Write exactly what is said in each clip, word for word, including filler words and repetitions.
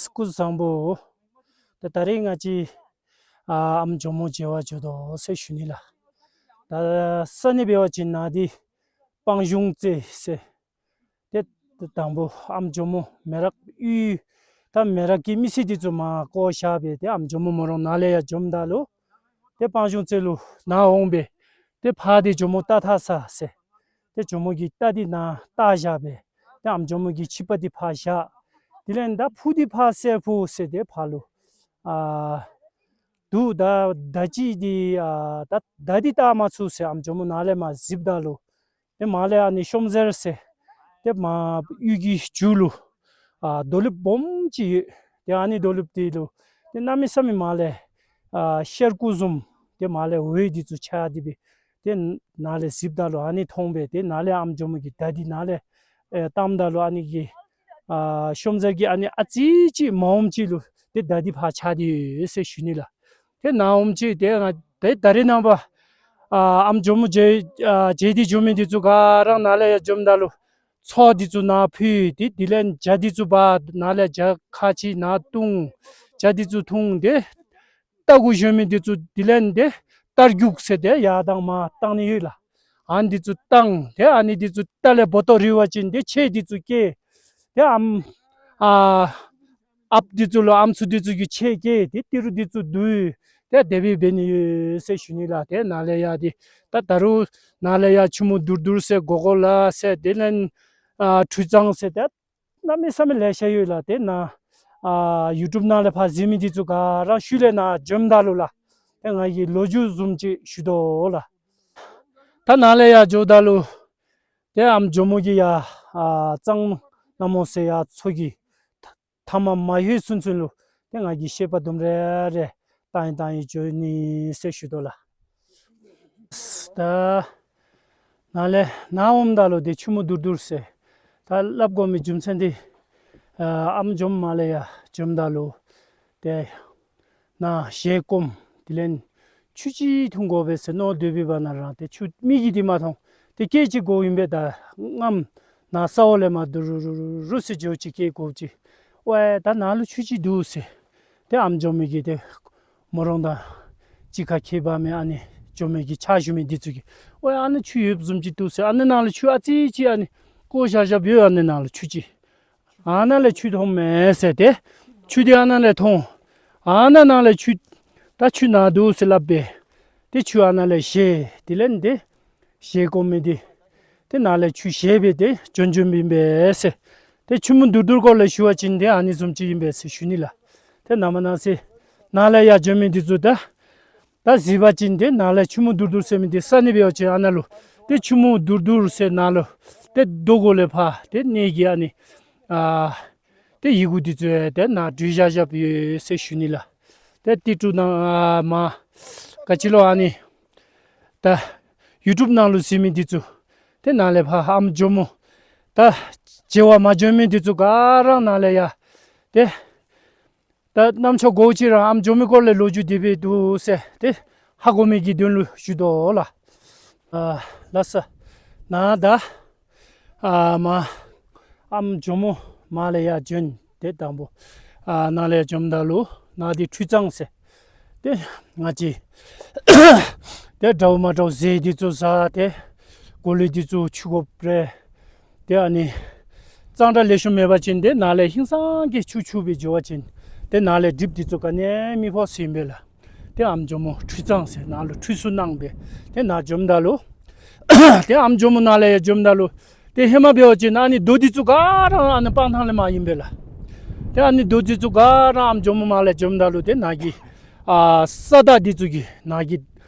སྐུ་གཟུགས་བཟང་པོ། ད་ད་རིས་ང་བཅས་ཨ་ཨམ་ཇོ་མོ་མཇལ་བར་འགྱོ་དོ་ཟེར་ཞུ་ནི་ལགས། ད་ས་གནས་འབད་བ་ཅིན་ནཱ་འདི་སྤང་གཞུང་རྩེ་ཟེར། ཏེ་དང་པོ་ཨམ་ཇོ་མོ་མེ་རག་ཡུལ་ད་མེ་རག་གི་མི་སེར་འདི་ཚུ་མར་བཀོ་བཞག་སྦེ་ཏེ་ཨམ་ཇོ་མོ་མོ་རང་ནཱ་ལས་ཡར་འཛོམས་ད་ལུ་ཏེ་སྤང་གཞུང་རྩེ་ལུ་ནཱ་འོང་སྦེ་ཏེ་ཕར་འདི་ཇོ་མོ་རྟ་ཐག་ས་ཟེར། ཏེ་ཇོ་མོ་གི་རྟ་འདི་ནཱ་བཏགས་བཞག་སྦེ་ཏེ་ཨམ་ཇོ་མོ་གི་ཆིབས་པ་འདི་ཕར་བཞག། དེ་ལས་ད་ཕུ་འདི་ཕར་སེར་ཕུ་ཟེར་ཏེ་ཕར་ལུ་ཨ་འདུག། ད་ད་ཅི་འདི་ཨ་ད་ད་འདི་བཏགས་མ་ཚུགས་ཟེར་ཨམ་ཇོ་མོ་ནཱ་ལས་མར་གཟིགསཔ་ད་ལུ་ཏེ་མར་ལས་ཨ་ནི་ཤོམ་ཟེར་ཟེར་ཏེ་མར་གཡུས་ཀྱི་མཇུག་ལུ་ཨ་རྡོ་ལེབ་སྦོམ་ཅིག་ཡོད། ཏེ་ཨ་ནི་རྡོ་ལེབ་འདི་ལུ་ཏེ་གནམ་མེད་ས་མེད་མར་ལས་ཨ་ཤར་སྐུ་བཟུམ་ཏེ་མར་ལས་འོད་འདི་ཚུ་ཆགས་ཏེ་སྦེ་ཏེ་ནཱ་ལས་གཟིགསཔ་ད་ལུ་ཨ་ནི་མཐོང་སྦེ་ཏེ་ནཱ་ལས་ཨམ་ཇོ་མོ་གི་ད་འདི་ནཱ་ལས་ཨེ་བཏངམ་ད་ལུ་ཨ་ནི་གི་ཨ་ཤོམ་ཟེར་གྱི་ཨ་ནི་ཨ་ཙི་ཅིག་མ་འོངམ་ཅིག་ལུ་ཏེ་ད་འདི་ཕར་ཆགས་ཏེ་ཡོད་ཟེར་ཞུ་ནི་ལགས། ཏེ་ནཱ་འོངམ་ཅིག་ཏེ་ང་ཏེ་ད་རེས་ནངས་པ་ཨ་ཨམ་ཇོ་མོ་མཇལ་ཨ་མཇལ་ཏེ་འགྱོ་མི་འདི་ཚུ་ག་ར་ནཱ་ལས་ཡར་འཛོམས་ད་ལུ་ཚོགས་འདི་ཚུ་ནཱ་ཕུལ། ཏེ་དེ་ལས་ཇ་འདི་ཚུ་འབག་ནཱ་ལས་ཇ་ཁ་ཅིག་ནཱ་བཏུང་། ཇ་འདི་ཚུ་འཐུང་། ཏེ་རྟ་གུ་ཞོན་མི་འདི་ཚུ་དེ་ལས་ཏེ་རྟ་རྒྱུག་ཟེར་ཏེ་ཡར་དང་མར་བཏང་ནི་ཡོད་ལགས། ཨ་ནི་འདི་ཚུ་བཏང་། ཏེ་ཨ་ནི་འདི་ཚུ་རྟ་ལས་བོ་ཏོ་རིལ་བ་ཅིན་ཏེ་ཆས་འདི་ཚུ་སྐྱེལ། ཏེ་ཨམ་ཨ་ཨཔ་འདི་ཚུ་ལུ་ཨམ་སྲུ་འདི་ཚུ་གི་ཆས་སྐྱེལ། ཏེ་ཏི་རུ་འདི་ཚུ་བསྡུ། ཏེ་དེ་སྦེ་འབད་ནི་ཡོད་ཟེར་ཞུ་ནི་ལགས། ཏེ་ནཱ་ལས་ཡར་འདི་ད་ད་རུང་ནཱ་ལས་ཡར་ཆུ་མོ་དུར་དུར་ཟེར་གོ་གོ་ལ་ཟེར་དེ་ལས་ཨ་ཁྲུས་གཙང་ཟེར་ཏེ་གནམ་མེད་ས་མེད་ལེ་ཤ་ཡོད་ལགས། ཏེ་ནཱ་ཨ་ཡུ་ཊུབ་ནང་ལས་ཕར་གཟིགས་མི་འདི་ཚུ་ག་ར་ཤུལ་ལས་ནཱ་འཛོམས་ད་ལུ་ལགས། ཏེ་ང་གིས་ལོ་རྒྱུས་བཟུམ་ཅིག་ཞུ་དོ་ལགས། ད་ནཱ་ལས་ཡར་འགྱོཝ་ད་ལུ་ཏེ་ཨམ་ཇོ་མོ་གི་ཡར་ཨ་གཙང་སྔ་མོ་ཟེར་ཡར་མཚོ་གི་མཐའ་མ་མ་ལྷོད་ཚུན་ཚོད་ལུ་ཏེ་ང་གིས་ཤེས་པ་དུམ་རེ་རེ་བཏང་ཡི་བཏང་ཡི་འགྱོ་ནི་ཟེར་ཞུ་དོ་ལགས། ད་ནཱ་ལས་ནཱ་འོངམ་ད་ལུ་ཏེ་ཆུ་མོ་དུར་དུར་ཟེར་ད་སླབ་དགོ་མི་རྒྱུ་མཚན་འདི་ཨ་ཨམ་ཇོ་མོ་མར་ལས་ཡར་འཛོམས་ད་ལུ་ཏེ་ནཱ་ཞལ་སྐོམ། དེ་ལས་ཆུ་ཅིག་འཐུང་དགོ་པས་ཟེར་མནོ་སྡོད་པའི་བར་ན་ར་ཏེ་ཆུ་མིག་གིས་འདི་མ་མཐོང་། ཏེ་སྐད་ཅིག་གོཝ་ཨིན་པས། ད་རྔམ་ནཱ་ས་འོག་ལས་མར་དུ་རུ་རུ་རུ་རུ་ཟེར་འགྱོ་ཅིག་སྐད་གོཝ་ཅིག། ཝའེ་ད་ནཱ་ལུ་ཆུ་ཅིག་འདུག་ཟེར། ཏེ་ཨམ་ཇོ་མོ་གིས་ཏེ་མོ་རང་དང་གཅིག་ཁར་ཁྱད་པར་མེད་ཨ་ནི་ཇོ་མོ་གི་ཕྱག་ཞུ་མི་འདི་ཚུ་གིས་ཝའེ་ཨ་ནཱ་ཆུ་ཡོདཔ་བཟུམ་ཅིག་འདུག་ཟེར། ཨ་ནཱ་ནང་ལུ་ཆུ་ཨ་ཙི་ཅིག་ཨ་ནི་བཀོ་བཞག་བཞགཔ་ཡོད། ཨ་ནཱ་ནང་ལུ་ཆུ་ཅིག། ཨ་ནཱ་ལས་ཆུ་འཐོནམ་མས་ཟེར། ཏེ་ཆུ་འདི་ཨ་ནཱ་ལས་འཐོན། ཨ་ནཱ་ནང་ལས་ཆུ་ད་ཆུ་ནཱ་འདུག་ཟེར་སླབ་སྦེ་ཏེ་ཆུ་ཨ་ནཱ་ལས་བཞེས། དེ་ལས་ཏེ་ཞལ་སྐོམ་མི་འདི་ཏེ་ནཱ་ལས་ཆུ་བཞེས་སྦེ་ཏེ་བྱོན་བྱོནམ་ཨིན་པས་ཟེར། ཏེ་ཆུ་མོ་དུར་དུར་སྐོར་ལས་ཞུ་བ་ཅིན་ཏེ་ཨ་ནི་བཟུམ་ཅིག་ཨིན་པས་ཟེར་ཞུ་ནི་ལགས། ཏེ་ནཱ་མ་ནཱ་ཟེར་ནཱ་ལས་ཡར་འཛོམས་མི་འདི་ཚུ་ད་ད་གཟིགས་པ་ཅིན་ཏེ་ནཱ་ལས་ཆུ་མོ་དུར་དུར་ཟེར་མི་འདི་ས་གནས་འབད་བ་ཅིན་ཨ་ནཱ་ལུ་ཏེ་ཆུ་མོ་དུར་དུར་ཟེར་ནཱ་ལུ་ཏེ་རྡོ་གུ་ལས་ཕར་ཏེ་གནས་ཀྱི་ཨ་ནི་ཨ་ཏེ་ཡི་གུ་འདི་ཚུ་ཡང་ཏེ་ནཱ་བྲིས་བཞག་བཞགཔ་ཡོད་ཟེར་ཞུ་ནི་ལགས། ཏེ་ཏི་ཏྲུ་ནང་ཨ་མར་ག་ཅི་ལོ་ཨ་ནི་ད་ཡུ་ཊུབ་ནང་ལུ་གཟིགས་མི་འདི་ཚུ་ཏེ་ནཱ་ལས་ཕར་ཨམ་ཇོ་མོ་ད་མཇལ་བར་མ་འབྱོན་མི་འདི་ཚུ་ག་ར་ནཱ་ལས་ཡར་ཏེ་ད་རྣམ་ཅོ་གོ་ཅི་ར་ཨམ་ཇོ་མོའི་སྐོར་ལས་ལོ་རྒྱུས་དེ་སྦེ་འདུག་ཟེར་ཏེ་ཧ་གོ་མི་གི་དོན་ལུ་ཞུ་དོ་ལགས། ཨ་ལགས་སོ། ནཱ་ད་ཨ་མར་ཨམ་ཇོ་མོ་མར་ལས་ཡར་བྱོན་ཏེ་དང་པོ་ཨ་ནཱ་ལས་ཡར་བྱོནམ་ད་ལུ་ནཱ་འདི་ཁྲུས་གཙང་ཟེར་ཏེ་ང་བཅས་ཏེ་འདྲཝ་མ་འདྲཝ་ཟས་འདི་ཚུ་ཟ་སྟེ་གོ་ལ་འདི་ཚུ་འཁྱུ་དགོ་པས། ཏེ་ཨ་ནི་གཙང་སྦྲ་ལེགས་ཤོམ་མེད་པ་ཅིན་ཏེ་ནཱ་ལས་ཧིང་སངས་ཀྱིས་འཁྱུ་འཁྱུ་སྦེ་འགྱོ་བ་ཅིན་ཏེ་ནཱ་ལས་གྲིབ་འདི་ཚུ་ག་ནི་མི་ཕོག་ཟེར་ཨིན་པས་ལགས། ཏེ་ཨམ་ཇོ་མོ་ཁྲུས་གཙང་ཟེར་ནཱ་ལུ་ཁྲུས་གསོལ་གནང་སྦེ་ཏེ་ནཱ་འཛོམས་ད་ལུ་ཏེ་ཨམ་ཇོ་མོ་ནཱ་ལས་ཡར་འཛོམས་ད་ལུ་ཏེ་ཧེ་མ་འབད་བ་ཅིན་ཨ་ནི་རྡོ་འདི་ཚུ་ག་ར་ཨ་ནི་སྤང་ཐང་ལས་མར་ཨིན་པས་ལགས། ཏེ་ཨ་ནི་རྡོ་འདི་ཚུ་ག་ར་ཨམ་ཇོ་མོ་མར་ལས་འཛོམས་ད་ལུ་ཏེ་ནཱ་གི་ཨ་ས་བདག་འདི་ཚུ་གིས་ནཱ་གི་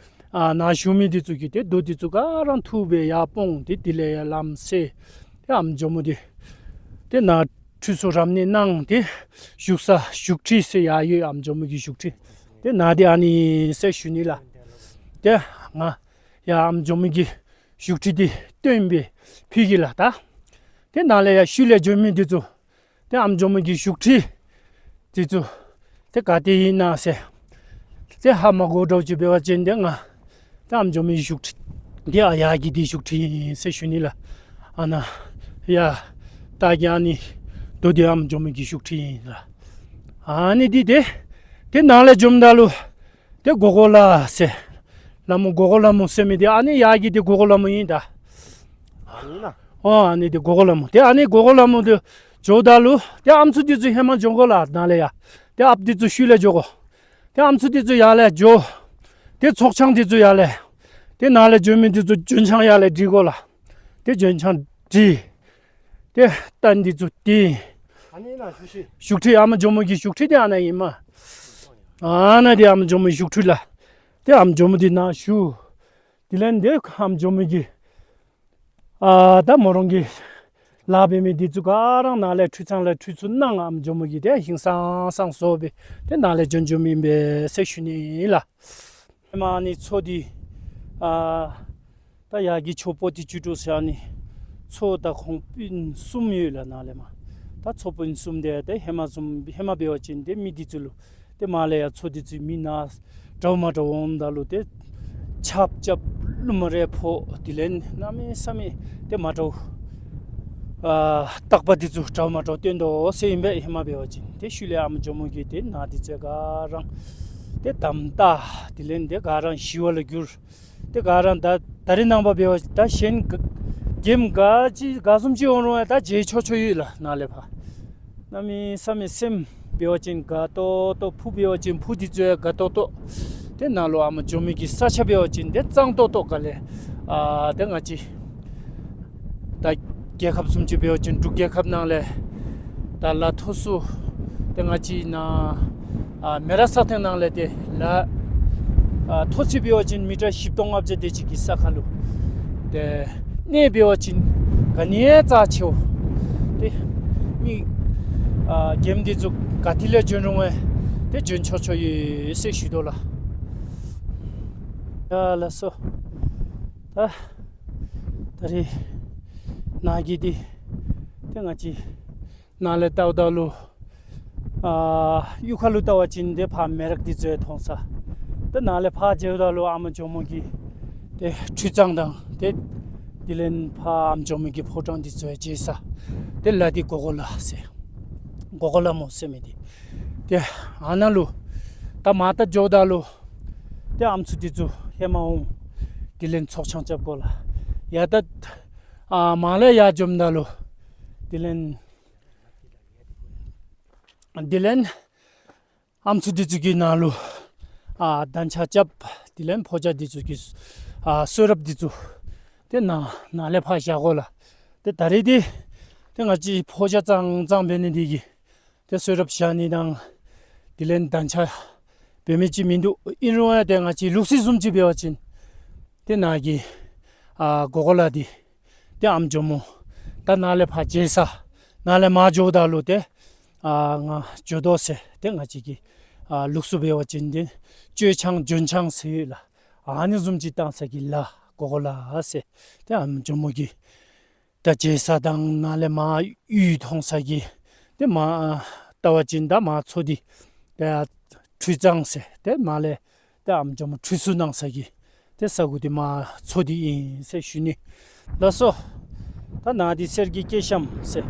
ཨ་ནཱ་བཞུགས་མི་འདི་ཚུ་གིས་ཏེ་རྡོ་འདི་ཚུ་ག་ར་འཐུ་སྦེ་ཡར་སྤུངས་ཏེ་དེ་ལས་ཡར་ལམ་བསལ། ཏེ་ཨམ་ཇོ་མོ་འདི་ཏེ་ནཱ་ཁྲུས་གསོལ་རབ་གནས་གནང་སྟེ་བཞུགས་ས་བཞུགས་ཁྲི་ཟེར་ཡར་ཡོད། ཨམ་ཇོ་མོ་གི་བཞུགས་ཁྲི་ཏེ་ནཱ་འདི་ཨ་ནི་ཟེར་ཞུ་ནི་ལགས། ཏེ་ང་ཡར་ཨམ་ཇོ་མོ་གི་བཞུགས་ཁྲི་འདི་སྟོན་སྦེ་ཕུལ་གེ་ལགས། ད་ཏེ་ནཱ་ལས་ཡར་ཤུལ་ལས་འཛོམས་མི་འདི་ཚུ་ཏེ་ཨམ་ཇོ་མོ་གི་བཞུགས་ཁྲི་འདི་ཚུ་ཏེ་ག་ཏེ་ཨིན་ན་ཟེར་ཏེ་ཧ་མ་གོ་འདྲཝ་ཅིག་འབད་བ་ཅིན་ཏེ་ང་ཏེ་ཨམ་ཇོ་མོའི་བཞུགས་ཁྲི་འདི་ཨ་ཡར་གྱི་འདི་བཞུགས་ཁྲི་ཨིན་ཟེར་ཞུ་ནི་ལགས། ཨ་ནཱ་ཡར་ལྟག་གི་ཨ་ནི་རྡོ་འདི་ཨམ་ཇོ་མོ་གི་བཞུགས་ཁྲི་ཨིན་ལགས། ཨ་ནི་འདི་ཏེ་ཏེ་ནཱ་ལས་འཛོམས་ད་ལུ་ཏེ་གོ་གོ་ལ་ཟེར། ལ་མོ་གོ་གོ་ལ་མོ་ཟེར་མི་འདི་ཨ་ནི་ཡར་གྱི་འདི་གོ་གོ་ལ་མོ་ཨིན་ད། ཨ་ནི་ན། ཨོ་ཨ་ནི་འདི་གོ་གོ་ལ་མོ། ཏེ་ཨ་ནི་གོ་གོ་ལ་མོ་འདི་འཛོམས་ད་ལུ་ཏེ་ཨམ་སྲུ་འདི་ཚུ་ཧེ་མ་འཛོམས་དགོ་ལགས་ནཱ་ལས་ཡར། ཏེ་ཨཔ་འདི་ཚུ་ཤུལ་ལས་འཛོམས་དགོ། ཏེ་ཨམ་སྲུ་འདི་ཚུ་ཡར་ལས་འཛོམས། ཏེ་ཚོགས་ཆང་འདི་ཚུ་ཡར་ལས། ཏེ་ནཱ་ལས་འཛོམས་མི་འདི་ཚུ་འཛོམས་ཆང་ཡར་ལས་སྒྲིག་དགོ་ལགས། ཏེ་འཛོམས་ཆང་སྒྲིག། ཏེ་རྟེན་འདི་ཚུ་ཏེ། ཨ་ནི་ན་བཞུགས་ཁྲི། བཞུགས་ཁྲི་ཨ་མ་འཛོམས་མོ་གི་བཞུགས་ཁྲི་འདི་ཨ་ནཱ་ཨིན་མས། ཨ་ནཱ་འདི་ཨ་མ་འཛོམས་མོ་བཞུགས་ཁྲི་ལགས། ཏེ་ཨ་མ་འཛོམས་མོ་འདི་ནཱ་བཞུགས། དེ་ལས་འདི་ཨ་མ་འཛོམས་མོ་གི་ཨ་ད་མོ་རང་གི་ལཱ་འབད་མི་འདི་ཚུ་ག་ར་ནཱ་ལས་ཁྲུས་གཙང་ལས་ཁྲུས་གསོལ་གནང་། ཨ་མ་འཛོམས་མོ་གི་ཏེ་ཧིང་སངས་སངས་བཟོ་སྦེ་ཏེ་ནཱ་ལས་འཛོམས་འཛོམསམ་ཨིན་པས་ཟེར་ཞུ་ནི་ལགས། ཧེ་མ་ཨ་ནི་མཚོ་འདི་ཨ་ད་ཡར་གྱི་མཚོ་པོ་ཏི་བཅུ་དྲུག་ཟེར་ཨ་ནི་མཚོ་ད་ཁོང་སྤུན་གསུམ་ཡོད་ལགས་ནཱ་ལས་མར། ད་མཚོ་སྤུན་གསུམ་འདི་ཏེ་ཧེ་མ་བཟུམ་ཧེ་མ་འབད་བ་ཅིན་ཏེ་མི་འདི་ཚུ་ལུ་ཏེ་མར་ལས་ཡར་མཚོ་འདི་ཚུ་མི་ནཱ་འདྲཝ་མ་འདྲཝ་འོངམ་ད་ལུ་ཏེ་ཆརཔ་རྐྱབ་རླུང་མ་རེ་ཕོག། དེ་ལས་གནམ་མེད་ས་མེད་ཏེ་མ་འདྲཝ་ཨ་རྟགས་པ་འདི་ཚུ་འདྲཝ་མ་འདྲཝ་སྟོན་དོ་ཟེར་ཨིན་པས། ཧེ་མ་འབད་བ་ཅིན་ཏེ་ཤུལ་ལས་ཨ་མ་འཛོམས་མོ་གི་ཏེ་ནཱ་འདི་ཚུ་ག་ར་ཏེ་དམ་བཏགས། དེ་ལས་ཏེ་ག་ར་ཞི་བ་ལུ་གྱུར། ཏེ་ག་ར་ད་ད་རེས་ནངས་པ་འབད་བ་ཅིན་ད་གཞན་ག་རྒནམ་ག་ཅི་ག་བཟུམ་ཅིག་འོང་རུང་ད་མཇལ་ཆོག་ཆོག་ཡོད་ལགས་ནཱ་ལས་ཕར། གནམ་མེད་ས་མེད་སེམས་འབད་བ་ཅིན་དགའ་ཏོག་ཏོ། ཕུགས་འབད་བ་ཅིན་ཕུགས་འདི་ཚུ་ཡང་དགའ་ཏོག་ཏོ། ཏེ་ནཱ་ལུ་ཨ་མ་འཛོམས་མོ་གི་ས་ཆ་འབད་བ་ཅིན་ཏེ་གཙང་ཏོག་ཏོ་ག་ལས་ཨ་ཏེ་ང་བཅས་ད་རྒྱལ་ཁབ་བཟུམ་ཅིག་འབད་བ་ཅིན་འབྲུག་རྒྱལ་ཁབ་ནང་ལས་ད་ལ་མཐོ་སུ་ཏེ་ང་བཅས་ནཱ་ཨ་མེ་རག་ས་སྟེང་ནང་ལས་ཏེ་ལ་ཨ་མཐོ་ཚད་འབད་བ་ཅིན་མི་ཊར་བཞི་སྟོང་ལྔ་བརྒྱ་དེ་ཅིག་གི་ས་ཁར་ལུ་ཏེ་གནས་འབད་བ་ཅིན་ག་ནི་ཡང་རྩ་ཆེཝ། ཏེ་མི་ཨ་རྒནམ་འདི་ཚུ་ག་ཏེ་ལས་འཛོམས་རུང་ཡང་ཏེ་འཛོམས་ཆོག་ཆོག་ཡོད་ཟེར་ཞུ་དོ་ལགས། ཡ་ལགས་སོ། ད་ད་རེས་ནཱ་གི་འདི་ཏེ་ང་བཅས་ནཱ་ལས་བལྟཝ་ད་ལུ་ཨ་གཡུས་ཁ་ལུ་བལྟ་བ་ཅིན་ཏེ་ཕར་མེ་རག་འདི་ཚུ་ཡང་མཐོང་ས། ཏེ་ནཱ་ལས་ཕར་མཇལཝ་ད་ལུ་ཨ་མ་འཛོམས་མོ་གི་ཏེ་ཁྲུས་གཙང་དང་ཏེ་དེ་ལས་ཕར་ཨ་མ་འཛོམས་མོ་གི་ཕོ་བྲང་འདི་ཚུ་ཡང་མཇལ་ས། ཏེ་ལ་འདི་གོ་གོ་ལ་ཟེར། གོ་གོ་ལ་མོ་ཟེར་མི་འདི། ཏེ་ཨ་ནཱ་ལུ་ད་མར་ད་འཛོམས་ད་ལུ་ཏེ་ཨམ་སྲུ་འདི་ཚུ་ཧེ་མ་འོང་། དེ་ལས་ཚོགས་ཆང་རྐྱབ་དགོ་ལགས། ཡར་ད་ཨ་མར་ལས་ཡར་འཛོམས་ད་ལུ་དེ་ལས་དེ་ལས་ཨམ་སྲུ་འདི་ཚུ་གི་ནང་ལུ་ཨ་གདན་ཆ་རྐྱབ། དེ་ལས་ཕོ་རྒྱས་འདི་ཚུ་གི་ཨ་གསོལ་རས་འདི་ཚུ་ཏེ་ནཱ་ནཱ་ལས་ཕར་བཞག་དགོ་ལགས། ཏེ་ད་རེས་འདི་ཏེ་ང་བཅས་ཕོ་རྒྱས་ཙང་ཙང་འབད་ནི་འདི་གིས་ཏེ་གསོལ་རས་བཞག་ནི་དང་དེ་ལས་གདན་ཆ་འབད་མི་ཅིག་མིན་འདུག། ཨིན་རུང་ཡང་ཏེ་ང་བཅས་ལུགས་སྲོལ་བཟུམ་ཅིག་འབད་བ་ཅིན་ཏེ་ནཱ་གི་ཨ་གོ་གོ་ལ་འདི་ཏེ་ཨམ་འཛོམས་མོ་ད་ནཱ་ལས་ཕར་མཇལ་ས། ནཱ་ལས་མར་འཛོམས་ད་ལུ་ཏེ་ཨ་ང་འཛོམས་དོ་ཟེར་ཏེ་ང་བཅས་ཀྱི་ཨ་ལུགས་སྲོལ་འབད་བ་ཅིན་ཏེ་སྤྱོད་ཆང་འཛོམས་ཆང་ཟེར་ཡོད་ལགས། ཨ་ནི་བཟུམ་ཅིག་བཏང་ས་གི་ལ་གོ་གོ་ལ་ཟེར། ཏེ་ཨམ་འཛོམས་མོ་གི་ད་མཇལ་ས་དང་ནཱ་ལས་མར་གཡུས་མཐོང་ས་གི་ཏེ་མར་བལྟ་བ་ཅིན་ད་མར་མཚོ་འདི་ཏེ་ཁྲུས་གཙང་ཟེར། ཏེ་མར་ལས་ཏེ་ཨམ་འཛོམས་མོ་ཁྲུས་གསོལ་གནང་ས་གི་ཏེ་ས་གོ་འདི་མར་མཚོ་འདི་ཨིན་ཟེར་ཞུ་ནི། ལགས་སོ། ད་ནཱ་འདི་གསེར་གྱི་སྐྱེས་ཤམ་ཟེར།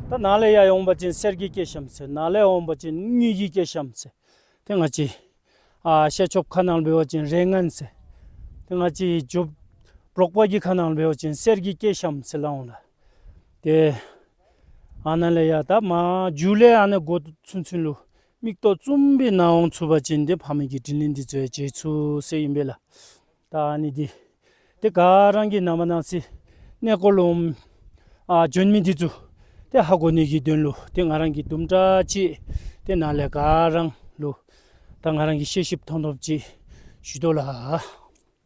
ད་ནཱ་ལས་ཡར་འོང་པ་ཅིན་གསེར་གྱི་སྐྱེས་ཤམ་ཟེར། ནཱ་ལས་འོང་པ་ཅིན་དངུལ་གྱི་སྐྱེས་ཤམ་ཟེར། ཏེ་ང་བཅས་ཨ་ཤར་ཕྱོགས་ཁ་ནང་འབད་བ་ཅིན་རེ་ངན་ཟེར། ཏེ་ང་བཅས་འཇོབ་འབྲོག་པ་གི་ཁ་ནང་འབད་བ་ཅིན་གསེར་གྱི་སྐྱེས་ཤམ་ཟེར་སླབ་འོང་ལགས། ཏེ་ཨ་ནཱ་ལས་ཡར་ད་མར་མཇུག་ལས་ཨ་ནཱ་འགོ་ཚུན་ཚུན་ལུ་མིག་ཏོ་བཙུམ་སྦེ་ནཱ་འོང་ཚུགས་པ་ཅིན་ཏེ་ཕ་མའི་གི་དྲིན་ལན་འདི་ཚུ་ཡང་འཇལ་ཚུགས་ཟེར་ཨིན་པས་ལགས། ད་ཨ་ནི་འདི་ཏེ་ག་ར་གིས་ནངས་པ་གནངས་ཚེ་གནས་སྐོར་ལུ་འོང་ཨ་འབྱོན་མི་འདི་ཚུ་ཏེ་ཧ་གོ་ནི་གི་དོན་ལུ་ཏེ་ང་རང་གིས་དུམ་གྲ་ཅིག་ཏེ་ནཱ་ལས་ག་ར་ལུ་ད་ང་རང་གིས་ཤེས་ཤེསཔ་མཐོང་མཐོངམ་ཅིག་ཞུ་དོ་ལགས།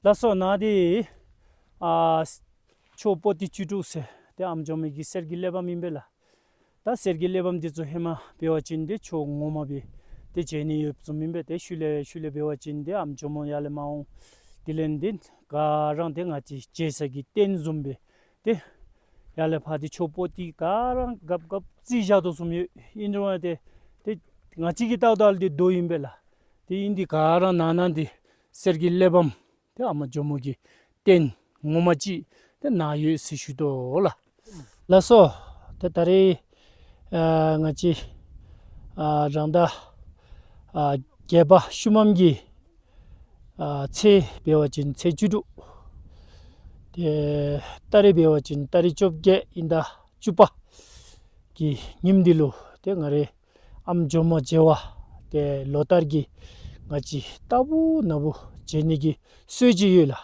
ལགས་སོ། ནཱ་འདི་ཨ་མཚོ་པོ་ཏི་བཅུ་དྲུག་ཟེར་ཏེ་ཨམ་འཛོམས་མོ་གི་གསེར་གྱི་གླེགས་བམ་ཨིན་པས་ལགས། ད་གསེར་གྱི་གླེགས་བམ་འདི་ཚུ་ཧེ་མ་འབད་བ་ཅིན་ཏེ་མཚོ་ངོ་མ་སྦེ་ཏེ་མཇལ་ནི་ཡོདཔ་བཟུམ་ཨིན་པས། ཏེ་ཤུལ་ལས་ཤུལ་ལས་འབད་བ་ཅིན་ཏེ་ཨམ་འཛོམས་མོ་ཡར་ལས་མར་འོང་། དེ་ལས་ཏེ་ག་ར་ཏེ་ང་བཅས་མཇལ་ས་གི་རྟེན་བཟུམ་སྦེ་ཏེ་ཡར་ལས་ཕར་ཏེ་མཚོ་པོ་ཏི་ག་ར་རྒཔ་རྒཔ་བརྩིགས་བཞག་དོ་བཟུམ་ཡོད། ཨིན་རུང་ཡང་ཏེ་ཏེ་ང་བཅས་ཀྱིས་བལྟཝ་ད་ལུ་ཏེ་རྡོ་ཨིན་པས་ལགས། ཏེ་ཨིན་ཏེ་ག་ར་ནང་ན་འདི་གསེར་གྱི་གླེགས་བམ་ཏེ་ཨམ་འཛོམས་མོ་གི་རྟེན་ངོ་མ་ཅིག་ཏེ་ནཱ་ཡོད་ཟེར་ཞུ་དོ་ལགས། ལགས་སོ། ཏེ་ད་རེས་ཨ་ང་བཅས་ ཨ་རང་ཟླ་ཨ་བརྒྱད་པ་ཤུལ་མམ་གྱི་ཨ་ཚེས་འབད་བ་ཅིན་ཚེས་བཅུ་དྲུག། ཏེ་ཏ་རིག་འབད་བ་ཅིན་ཏ་རིག་བཅོ་བརྒྱད་ཨིན་ཟླ་བཅུ་པ་གི་ཉིནམ་འདི་ལུ་ཏེ་ང་རའི་ཨམ་ཇོ་མོ་མཇལ་བར་ཏེ་ལོ་ལྟར་གྱི་ང་བཅས་རྟག་བུ་ན་བུ་མཇལ་ནི་གི་སྲོལ་ཅིག་ཡོད་ལགས།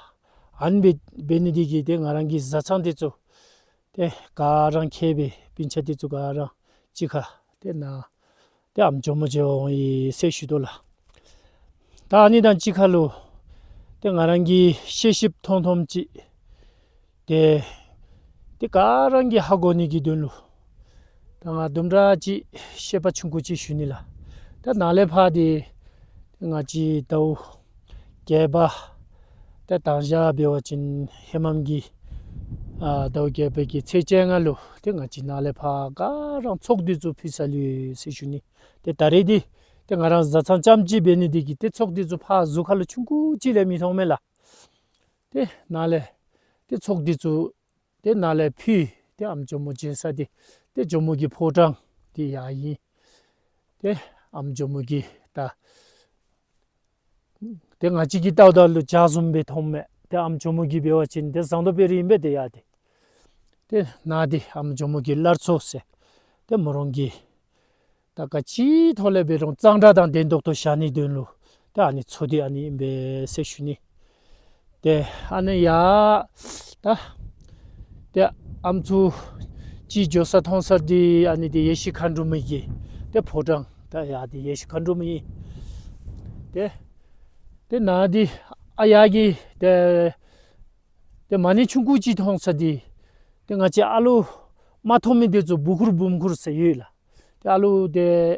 ཨ་ནི་འབད་འབད་ནི་འདི་གིས་ཏེ་ང་རང་གི་བཟའ་ཚང་འདི་ཚུ་ཏེ་ག་ར་མཁས་པའི་སྤུན་ཆ་འདི་ཚུ་ག་ར་གཅིག་ཁར་ཏེ་ནཱ་ཏེ་ཨམ་ཇོ་མོ་མཇལ་བར་འོང་ཡི་ཟེར་ཞུ་དོ་ལགས། ད་ཨ་ནི་དང་གཅིག་ཁར་ལུ་ཏེ་ང་རང་གིས་ཤེས་ཤེསཔ་མཐོང་མཐོངམ་ཅིག་ཏེ་ཏེ་ག་ར་གིས་ཧ་གོ་ནི་གི་དོན་ལུ་ད་ང་དུམ་གྲ་ཅིག་བཤད་པ་ཆུང་ཀུ་ཅིག་ཞུ་ནི་ལགས། ད་ནཱ་ལས་ཕར་འདི་ང་བཅས་ཟླཝ་བརྒྱད་པ་ད་དང་ཞག་འབད་བ་ཅིན་ཧེ་མམ་གྱི་ཨ་ཟླཝ་བརྒྱད་པའི་གི་ཚེས་བཅོ་ལྔ་ལུ་ཏེ་ང་བཅས་ནཱ་ལས་ཕར་ག་ར་ཚོགས་འདི་ཚུ་ཕུལ་ས་ལུ་ཡོད་ཟེར་ཞུ་ནི། ཏེ་ད་རེས་འདི་ཏེ་ང་རང་བཟའ་ཚང་རྐྱངམ་གཅིག་འབད་ནི་འདི་གིས་ཏེ་ཚོགས་འདི་ཚུ་ཕར་ཟུར་ཁ་ལུ་ཆུང་ཀུ་ཅིག་ལས་མི་མཐོང་མས་ལགས། ཏེ་ནཱ་ལས་ཏེ་ཚོགས་འདི་ཚུ་ཏེ་ནཱ་ལས་ཕུལ། ཏེ་ཨམ་ཇོ་མོ་མཇལ་ས་འདི་ཏེ་ཇོ་མོ་གི་ཕོ་བྲང་འདི་ཡར་ཨིན། ཏེ་ཨམ་ཇོ་མོ་གི་ད་ཏེ་ང་བཅས་ཀྱིས་བལྟཝ་ད་ལུ་བྱག་བཟུམ་སྦེ་མཐོངམ་མས། ཏེ་ཨམ་ཇོ་མོ་གིས་འབད་བ་ཅིན་ཏེ་ཟངས་མདོག་དཔལ་རི་ཨིན་པས། ཏེ་ཡར་འདི་ཏེ་ནཱ་འདི་ཨམ་ཇོ་མོ་གི་བླ་མཚོ་ཟེར་ཏེ་མོ་རང་གི་ད་ག་ཅི་ཐོག་ལས་འབད་རུང་གཙང་སྦྲ་དང་ལྡན་ཏོག་ཏོ་བཞག་ནིའི་དོན་ལུ་ད་ཨ་ནི་མཚོ་འདི་ཨ་ནི་ཨིན་པས་ཟེར་ཞུ་ནི། ཏེ་ཨ་ནི་ཡར་ད་ཏེ་ཨམ་སྲུ་ཅིག་འགྱོ་ས་མཐོང་ས་འདི་ཨ་ནི་འདི་ཡེ་ཤེས་མཁའ་འགྲོ་མ་གི་ཏེ་ཕོ་བྲང་། ད་ཡར་འདི་ཡེ་ཤེས་མཁའ་འགྲོ་མ་ཨིན། ཏེ་ཏེ་ནཱ་འདི་ཨ་ཡར་གྱི་ཏེ་ཏེ་མ་ཎི་ཆུང་ཀུ་ཅིག་མཐོང་ས་འདི་ཏེ་ང་བཅས་ཨ་ལུ་མ་མཐོ་མི་འདི་ཚུ་བུ་གུར་བུམོ་གུར་ཟེར་ཡོད་ལགས། ཏེ་ཨ་ལུ་འདི་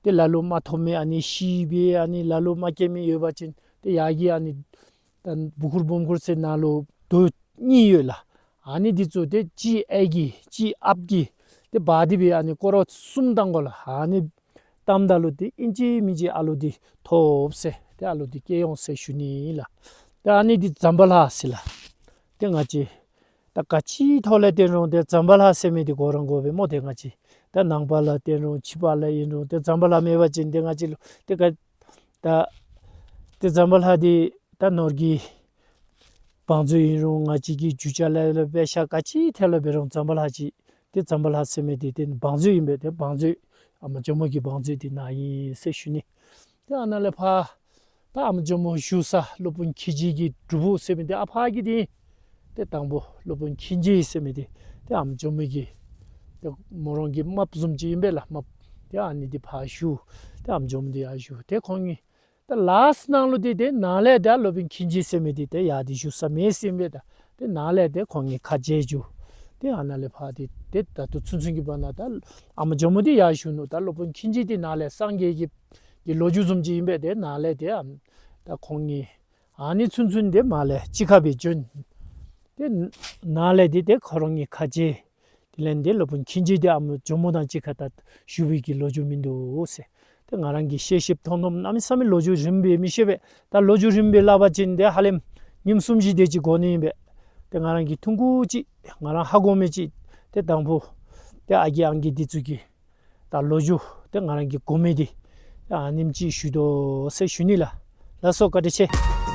ཏེ་ལ་ལུ་མ་མཐོ་མི་ཨ་ནི་ཤི་སྦེ་ཨ་ནི་ལ་ལུ་མ་སྐྱེ་མི་ཡོད་པ་ཅིན་ཏེ་ཡར་གྱི་ཨ་ནི་ད་བུ་གུར་བུམོ་གུར་ཟེར་ནང་ལུ་རྡོ་གཉིས་ཡོད་ལགས། ཨ་ནི་འདི་ཚུ་ཏེ་གཅིག་ཨའི་གི་གཅིག་ཨཔ་གི་ཏེ་འབག་སྟེ་སྦེ་ཨ་ནི་སྐོར་ར་གསུམ་བཏང་དགོ་ལགས། ཨ་ནི་བཏངམ་ད་ལུ་ཏེ་ཨིན་ཅི་མིན་ཅི་ཨ་ལུ་འདི་ཐོབ་ཟེར་ཏེ་ཨ་ལུ་འདི་སྐྱེ་འོང་ཟེར་ཞུ་ནི་ལགས། ཏེ་ཨ་ནི་འདི་ཛམ་བྷ་ལ་ཟེར་ལགས། ཏེ་ང་བཅས་ད་ག་ཅི་ཐོག་ལས་བལྟ་རུང་ཏེ་ཛམ་བྷ་ལ་ཟེར་མི་འདི་གོ་ར་གོ་བས་སྨོ། ཏེ་ང་བཅས་ད་ནང་པ་ལས་བལྟ་རུང་ཕྱི་པ་ལས་ཨིན་རུང་ཏེ་ཛམ་བྷ་ལ་མེད་པ་ཅིན་ཏེ་ང་བཅས་ལུ་ཏེ་ག་ད་ཏེ་ཛམ་བྷ་ལ་འདི་ད་ནོར་གྱི་བང་མཛོད་ཨིན་རུང་ང་བཅས་ཀྱི་རྒྱུ་ཆ་ལས་ལས་པེ་ཤ་ག་ཅི་ཐོག་ལས་འབད་རུང་ཛམ་བྷ་ལ་ཅིག་ཏེ་ཛམ་བྷ་ལ་ཟེར་མི་འདི་ཏེ་བང་མཛོད་ཨིན་པས། ཏེ་བང་མཛོད་ཨ་མ་ཇོ་མོ་གི་བང་མཛོད་འདི་ནཱ་ཨིན་ཟེར་ཞུ་ནི། ཏེ་ཨ་ནཱ་ལས་ཕར་ད་ཨ་མ་ཇོ་མོ་བཞུགས་ས་སློབ་དཔོན་ཁྱི་རྗེ་གི་སྒྲུབ་ཕུག་ཟེར་མི་འདི་ཨ་ཕར་གྱི་འདི་ཨིན། ཏེ་དང་པོ་སློབ་དཔོན་ཁྱི་རྗེ་ཟེར་མི་འདི་ཏེ་ཨ་མ་ཇོ་མོ་གི་ཏེ་མོ་རང་གི་རྨགཔ་བཟུམ་ཅིག་ཨིན་པས་ལགས། རྨགཔ་ཏེ་ཨ་ནི་འདི་ཕར་བཞུགས། ཏེ་ཨ་མ་ཇོ་མོ་འདི་ཡར་བཞུགས། ཏེ་ཁོང་གཉིས་ད་ལཱསཊ་ནང་ལུ་འདི་ཏེ་ནཱ་ལས་ཏེ་སློབ་དཔོན་ཁྱི་རྗེ་ཟེར་མི་འདི་ཏེ་ཡར་འདི་བཞུགས་ས་མེད་ཟེར་ཨིན་པས། ད་ཏེ་ནཱ་ལས་ཏེ་ཁོང་གཉིས་ཁ་འབྱལ་འགྱོ། ཏེ་ཨ་ནཱ་ལས་ཕར་འདི་ཏེ་ད་ལྟོ་ཚུན་ཚོད་ཀྱི་བར་ན་ད་ཨ་མ་ཇོ་མོ་འདི་ཡར་བཞུགས་ནུག། ད་སློབ་དཔོན་ཁྱི་རྗེ་འདི་ནཱ་ལས་སངས་རྒྱས་ཀྱི་གི་ལོ་རྒྱུས་བཟུམ་ཅིག་ཨིན་པས། ཏེ་ནཱ་ལས་ཏེ་ཨམ་ད་ཁོང་གཉིས་ཨ་ནི་ཚུན་ཚོད་འདི་མར་ལས་གཅིག་ཁར་སྦེ་བྱོན། ཏེ་ནཱ་ལས་འདི་ཏེ་ཁོ་ར་གཉིས་ཁ་འབྱལ། དེ་ལས་འདི་སློབ་དཔོན་ཁྱི་རྗེ་འདི་ཨ་མ་ཇོ་མོ་དང་གཅིག་ཁར་ད་བཞུགས་པའི་གི་ལོ་རྒྱུས་མིན་འདུག་ཟེར། ཏེ་ང་རང་གིས་ཤེས་ཤེསཔ་མཐོང་མཐོངམ་གནམ་མེད་ས་མེད་ལོ་རྒྱུས་རིངམོ་སྦེ་མི་ཤེས་པས། ད་ལོ་རྒྱུས་རིངམོ་སྦེ་སླབ་པ་ཅིན་ཏེ་ཧ་ལམ་ཉིནམ་གསུམ་བཞི་དེ་ཅིག་འགོར་ནི་ཨིན་པས། ཏེ་ང་རང་གིས་ཐུང་ཀུ་ཅིག་ང་རང་ཧ་གོ་མི་ཅིག་ཏེ་དང་པོ་ཏེ་ཨ་རྒས་ཨང་རྒས་འདི་ཚུ་གི་ད་ལོ་རྒྱུས་ཏེ་ང་རང་གིས་གོ་མི་འདི་ཏེ་ཨ་ནེམ་ཅིག་ཞུ་དོ་ཟེར་ཞུ་ནི་ལགས། ལགས་སོ། བཀའ་དྲིན་ཆེ།